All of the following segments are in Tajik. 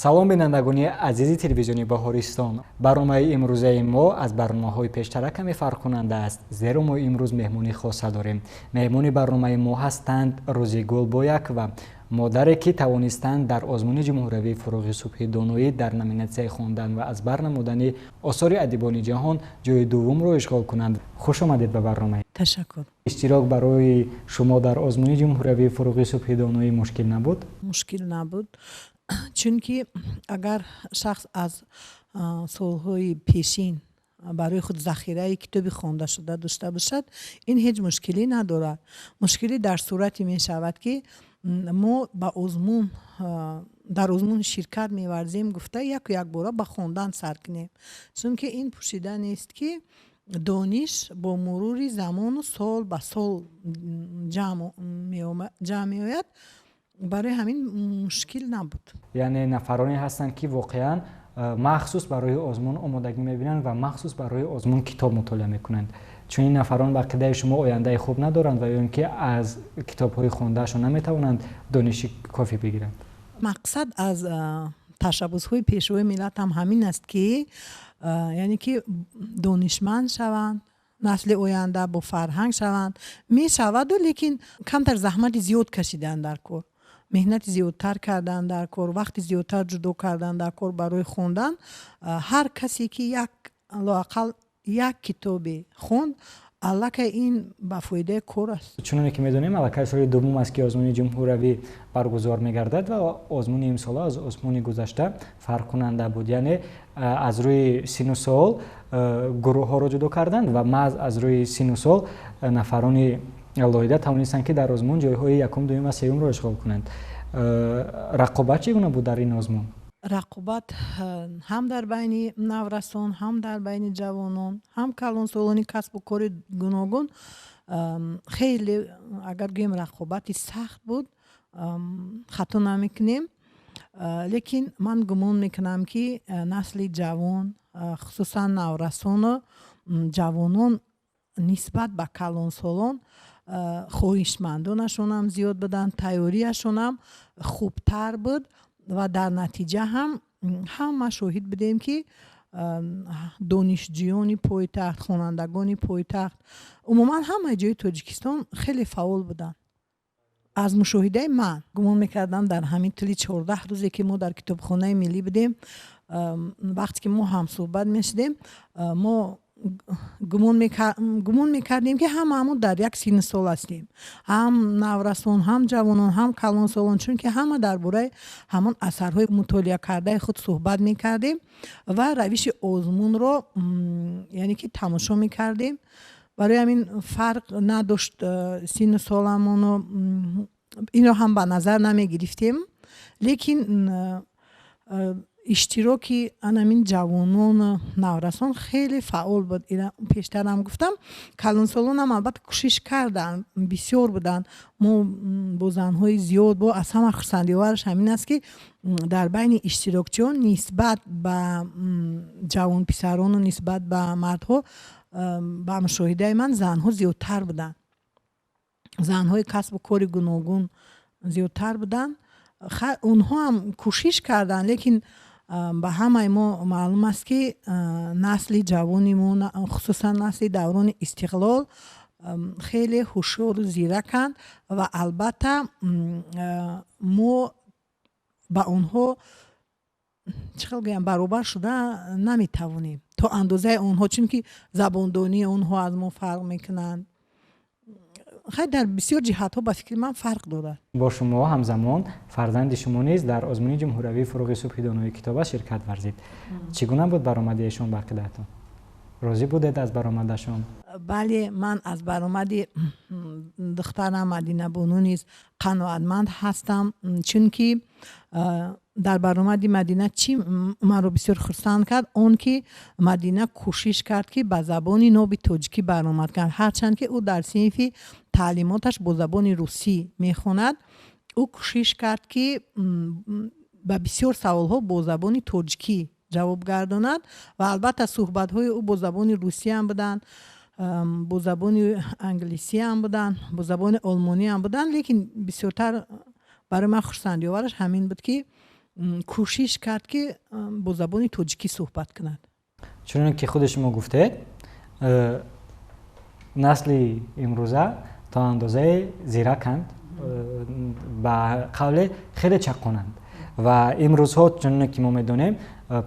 Салом, бинандагони азизи телевизиони Баҳористон. Барномаи имрӯзаи мо аз барномаҳои пештара каме фарқкунанда аст, зеро мо имрӯз меҳмони хоса дорем. Меҳмони барномаи мо ҳастанд Рӯзигул Боякова, модаре ки тавонистанд дар озмуни ҷумҳуриявии «Фурӯғи субҳи доноӣ» дар номинатсияи хондан ва аз бар намудани осори адибони ҷаҳон ҷои дуввумро ишғол кунанд. Хуш омадед ба барнома. Ташаккур. Иштирок барои шумо дар озмуни ҷумҳуриявии «Фурӯғи субҳи доноӣ» мушкил набуд? Мушкил набуд, чунки агар шахс аз солҳои пешин барои худ захираи китоби хондашуда дошта бошад, ин ҳеҷ мушкилӣ надорад. Мушкилӣ дар сурате мешавад, ки мо ба озмун дар озмун ширкат меварзем гуфта, яку якбора ба хондан сар кунем, чунки ин пӯшида нест, ки дониш бо мурури замону сол ба сол ҷамъ меояд. Барои ҳамин мушкил набуд. Яъне нафароне ҳастанд, ки воқеан махсус барои озмун омодагӣ мебинанд ва махсус барои озмун китоб мутолиа мекунанд. Чунин нафарон ба ақидаи шумо ояндаи хуб надоранд ва ё ин ки аз китобҳои хондаашон наметавонанд дониши кофӣ бигиранд? Мақсад аз ташаббусҳои Пешвои миллат ҳам ҳамин аст, ки яъне ки донишманд шаванд, насли оянда бо фарҳанг шаванд. Мешаваду, лекин камтар заҳмати зиёд кашидан дар кор, меҳнати зиёдтар кардан дар кор, вақти зиёдтар ҷудо кардан дар кор барои хондан. Ҳар касе ки як лоақал як китобе хонд, аллакай ин ба фоидаи кор аст. Чуноне ки медонем, аллакай соли дуввум аст, ки озмуни ҷумҳуриявӣ баргузор мегардад ва озмуни имсола аз озмуни гузашта фарқкунанда буд. Яъне аз рӯи сину сол гурӯҳҳоро ҷудо карданд ва маҳз аз рӯи сину сол нафарони алоҳида тавонистанд, ки дар озмун ҷойҳои якум, дуюм ва сеюмро ишғол кунанд. Рақобат чӣ гуна буд дар ин озмун? Рақобат ҳам дар байни наврасон, ҳам дар байни ҷавонон, ҳам калонсолони касбу кори гуногун хеле, агар гӯем, рақобати сахт буд, хато намекунем. Лекин ман гумон мекунам, ки насли ҷавон, хусусан наврасону ҷавонон, нисбат ба калонсолон хоҳишмандонашонам зиёд буданд, тайёрияшонам хубтар буд ва дар натиҷа ҳам ҳама шоҳид будем, ки донишҷӯёни пойтахт, хонандагони пойтахт, умуман ҳамаи ҷои Тоҷикистон хеле фаъол буданд. Аз мушоҳидаи ман, гумон мекардам, дар ҳамин тӯли 14 рӯзе, ки мо дар Китобхонаи миллӣ будем, вақте ки мо ҳамсӯҳбат мешудем, мо гумон мекардем, ки ҳамаамон дар як синну сол ҳастем, ҳам наврасон, ҳам ҷавонон, ҳам калонсолон, чунки ҳама дар бораи ҳамон асарҳои мутолиа кардаи худ суҳбат мекардем ва равиши озмунро, яъне ки, тамошо мекардем. Барои ҳамин фарқ надошт синну соламону инро ҳам ба назар намегирифтем. Лекин иштироки анамин ҷавонону наврасон хеле фаъол буд. Пештарам гуфтам, калонсолонам албатта кӯшиш карданд, бисёр буданд. Мо бо занҳои зиёд, бо аз ҳама хурсандиовараш ҳамин аст, ки дар байни иштирокчиён нисбат ба ҷавонписарону нисбат ба мардҳо, ба мушоҳидаи ман, занҳо зиёдтар буданд, занҳои касбу кори гуногун зиёдтар буданд. Онҳо ҳам кӯшиш карданд, лекин ба ҳамаи мо маълум аст, ки насли ҷавони мо, хусусан насли даврони истиқлол, хеле ҳушёру зираканд ва албатта мо ба онҳо, чӣ хел гӯям, баробар шуда наметавонем то андозаи онҳо, чунки забондонии онҳо аз мо фарқ мекунанд. Хай, дар бисёр ҷиҳатҳо, ба фикри ман, фарқ дорад. Бо шумо ҳамзамон фарзанди шумо низ дар озмуни ҷумҳуриявии «Фурӯғи субҳи донои китоб аст» ширкат варзид. Чӣ гуна буд баромади эшон ба ақидаатон? Розӣ будед аз баромадашон? Бале, ман аз баромади духтарам Мадинабону низ қаноатманд ҳастам, чунки дар баромади Мадина чӣ маро бисёр хурсанд кард? Он ки Мадина кӯшиш кард, ки ба забони ноби тоҷикӣ баромад кард. Ҳарчанд ки ӯ дар синфи таълимоташ бо забони русӣ мехонад, ӯ кӯшиш кард, ки ба бисёр саволҳо бо забони тоҷикӣ ҷавоб гардонад ва албатта суҳбатҳои ӯ бо забони русиям буданд, бо забони англисиам буданд, бо забони олмониам буданд. Лекин бисёртар барои ман хурсандиовараш ҳамин буд, ки кӯшиш кард, ки бо забони тоҷикӣ суҳбат кунад. Чуноне ки худи шумо гуфтед, насли имрӯза то андозае зираканд, ба қавле хеле чаққонанд ва имрӯзҳо, чуноне ки мо медонем,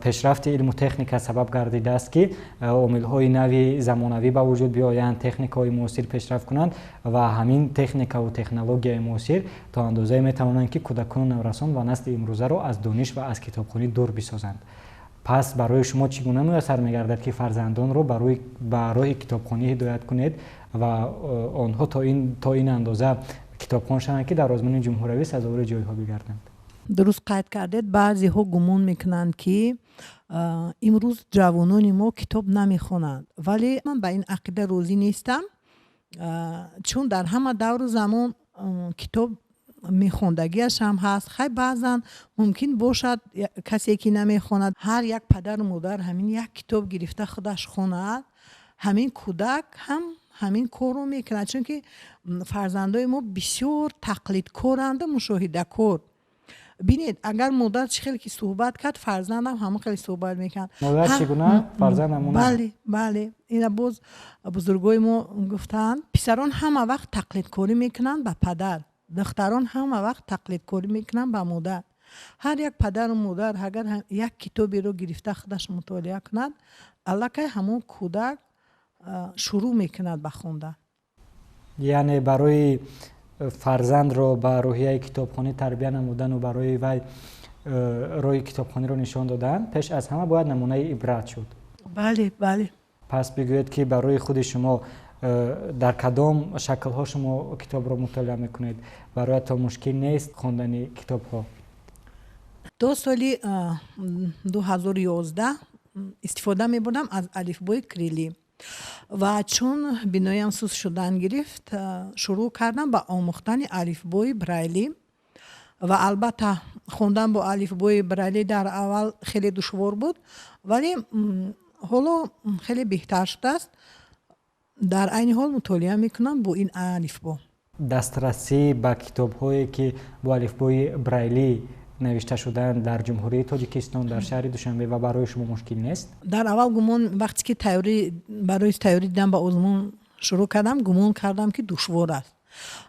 пешрафти илму техника сабаб гардидааст, ки омилҳои нави замонавӣ ба вуҷуд биёянд, техникаҳои муосир пешрафт кунанд ва ҳамин техникаву технологияи муосир то андозае метавонанд, ки кӯдакону наврасон ва насли имрӯзаро аз дониш ва аз китобхонӣ дур бисозанд. Пас барои шумо чӣ гуна муяссар мегардад, ки фарзандонро ба роҳи китобхонӣ ҳидоят кунед ва онҳо то ин андоза китобхон шаванд, ки дар озмуни ҷумҳуриявӣ сазовори ҷойҳо бигарданд? Дуруст қайд кардед. Баъзеҳо гумон мекунанд, ки имрӯз ҷавонони мо китоб намехонанд, вале ман ба ин ақида розӣ нестам, чун дар ҳама давру замон китоб мехондагиаш ҳам ҳаст. Хай, баъзан мумкин бошад, касе ки намехонад. Ҳар як падару модар ҳамин як китоб гирифта худаш хонад, ҳамин кӯдак ҳам ҳамин корро мекунад, чунки фарзандои мо бисёр тақлидкоранду мушоҳидакор. Бинед, агар модар чӣ хеле ки суҳбат кард, фарзандам ҳамон хеле суҳбат мекард. Модар чӣ гуна, фарзанд ҳамон. Бале, ина боз бузургои мо гуфтаанд: писарон ҳама вақт тақлидкорӣ мекунанд ба падар, духтарон ҳама вақт тақлидкорӣ мекунанд ба модар. Ҳар як падару модар агар як китоберо гирифта худаш мутолиа кунад, аллакай ҳамон кӯдак шурӯъ мекунад ба хондан. Яъне барои фарзандро ба рӯҳияи китобхонӣ тарбия намудану барои вай роҳи китобхониро нишон додан, пеш аз ҳама бояд намунаи ибрат шуд. Бале. Пас бигӯед, ки барои худи шумо дар кадом шаклҳо шумо китобро мутолиа мекунед? Бароятон мушкил нест хондани китобҳо? То соли 2011 истифода мебурдам аз алифбои кириллӣ ва чун биноям суст шудан гирифт, шурӯъ кардам ба омӯхтани алифбои брайлӣ. Ва албатта, хондан бо алифбои брайлӣ дар аввал хеле душвор буд, вале ҳоло хеле беҳтар шудааст. Дар айни ҳол мутолиа мекунам бо ин алифбо. Дастрасӣ ба китобҳое, ки бо алифбои брайлӣ навишта шудаанд, дар Ҷумҳурии Тоҷикистон, дар шаҳри Душанбе ва барои шумо мушкил нест? Дар аввал гумон, вақте ки тайёрӣ барои тайёрӣ дидан ба озмун шурӯъ кардам, гумон кардам, ки душвор аст,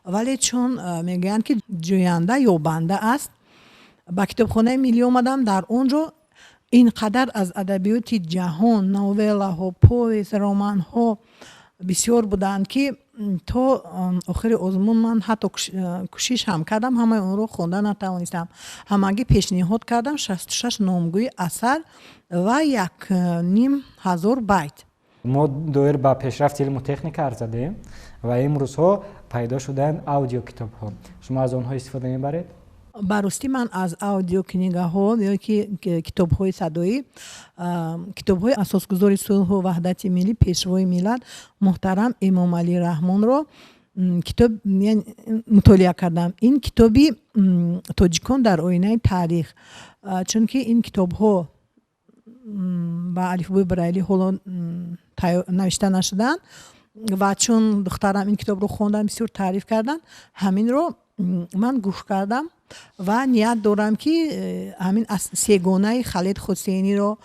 вале чун мегӯянд, ки ҷӯянда ёбанда аст, ба Китобхонаи миллӣ омадам. Дар он ҷо ин қадар аз адабиёти ҷаҳон новеллаҳо, повест, романҳо бисёр буданд, ки то охири озмун ман ҳатто кӯшиш ҳам кардам, ҳамаи онро хонда натавонистам. Ҳамагӣ пешниҳод кардам 66 номгӯи асар ва 1500 байт. Мо доир ба пешрафти илму техника арз задем ва имрӯзҳо пайдо шуданд аудиокитобҳо. Шумо аз онҳо истифода мебаред? Ба ростӣ, ман аз аудиокнигаҳо ё ки китобҳои садоӣ китобҳои асосгузори сулҳу ваҳдати миллӣ, Пешвои миллат муҳтарам Эмомалӣ Раҳмонро китоб мутолиа кардам. Ин китоби «Тоҷикон дар оинаи таърих», чунки ин китобҳо ба алифбои брайлӣ ҳоло навишта нашудаанд ва чун духтарам ин китобро хондан, бисёр таъриф карданд, ҳаминро ман гӯш кардам ва ният дорам, ки ҳамин сегонаи Халид Ҳусейниро,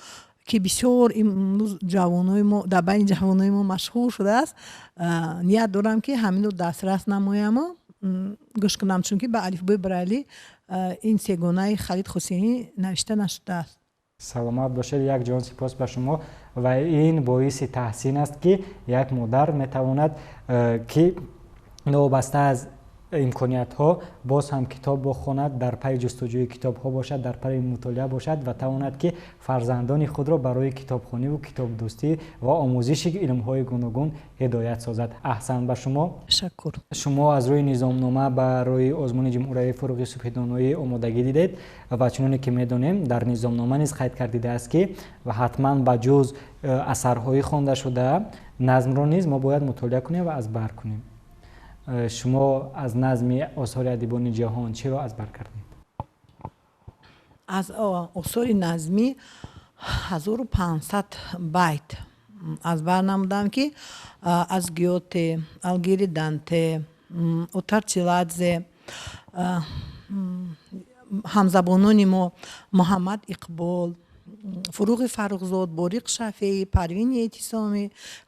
ки бисёр имрӯз ҷавонои мо, дар байни ҷавонои мо машҳур шудааст, ният дорам, ки ҳаминро дастрас намояму гӯш кунам, чунки ба алифбои брайлӣ ин сегонаи Халид Ҳусейнӣ навишта нашудааст. Саломат бошед, як ҷаҳон сипос ба шумо. Ва ин боиси таҳсин аст, ки як модар метавонад, ки новобаста аз имкониятҳо боз ҳам китоб бохонад, дар пайи ҷустуҷӯи китобҳо бошад, дар пайи мутолиа бошад ва тавонад, ки фарзандони худро барои китобхониву китобдӯстӣ ва омӯзиши илмҳои гуногун ҳидоят созад. Аҳсан ба шумо. Ташаккур. Шумо аз рӯи низомнома барои озмуни ҷумҳуриявии «Фурӯғи субҳи доноӣ» омодагӣ дидед ва чуноне ки медонем, дар низомнома низ қайд кардидааст, ки ва ҳатман ба ҷуз асарҳои хондашуда назмро низ мо бояд мутолиа кунем ва аз бар кунем. Шумо аз назми осори адибони ҷаҳон чиро аз бар кардед? Аз осори назмӣ 1500 байт аз бар намудам, ки аз Гёте, Алгиери Данте, Отар Челадзе. Ҳамзабонони мо Муҳаммад Иқбол, Фуруғи Фаррухзод, Бориқ Шафеӣ, Парвини Эътисомӣ,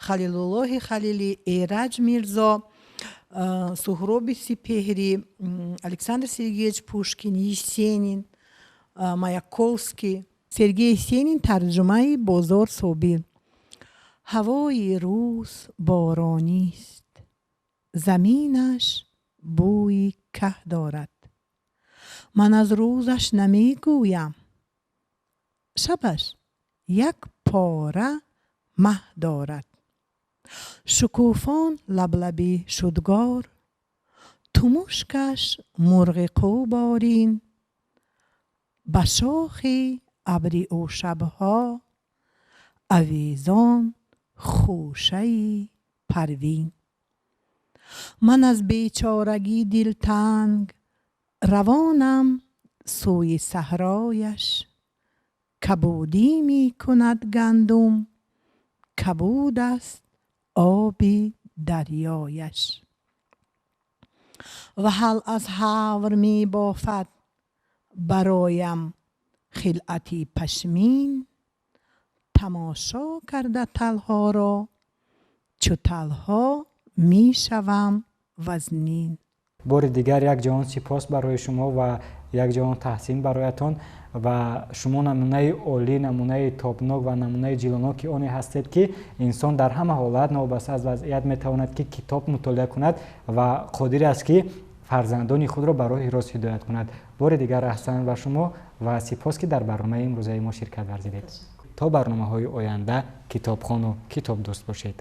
Халилуллоҳи Халилӣ, Эраҷ Мирзо, Суҳроби Сипеҳрӣ, Александр Сергеевич Пушкин, Есенин, Маяковский. Сергей Есенин, тарҷумаи Бозор Собир. Ҳавои рӯз боронист, заминаш бӯи каҳ дорад. Ман аз рӯзаш намегӯям, шабаш як пора маҳ дорад. Шукуфон лаблаби шудгор, тумушкаш мурғи қӯборин, ба шохи абри ӯ шабҳо авезон хӯшаи парвин. Ман аз бечорагӣ дилтанг равонам сӯи саҳрояш. Кабудӣ мекунад гандум, кабуд аст оби дарёяш. Ва ҳал аз ҳавр мебофад бароям хилъати пашмин, тамошо карда талҳоро, чу талҳо мешавам вазнин. Бори дигар як ҷаҳон сипос барои шумо ва як ҷаҳон таҳсин бароятон. Ва шумо намунаи олӣ, намунаи тобнок ва намунаи ҷилоноки оне ҳастед, ки инсон дар ҳама ҳолат, новобаста аз вазъият, метавонад, ки китоб мутолиа кунад ва қодир аст, ки фарзандони худро ба роҳи рост ҳидоят кунад. Бори дигар аҳсан ба шумо ва сипос, ки дар барномаи имрӯзаи мо ширкат варзидед. То барномаҳои оянда китобхону китобдӯст бошед.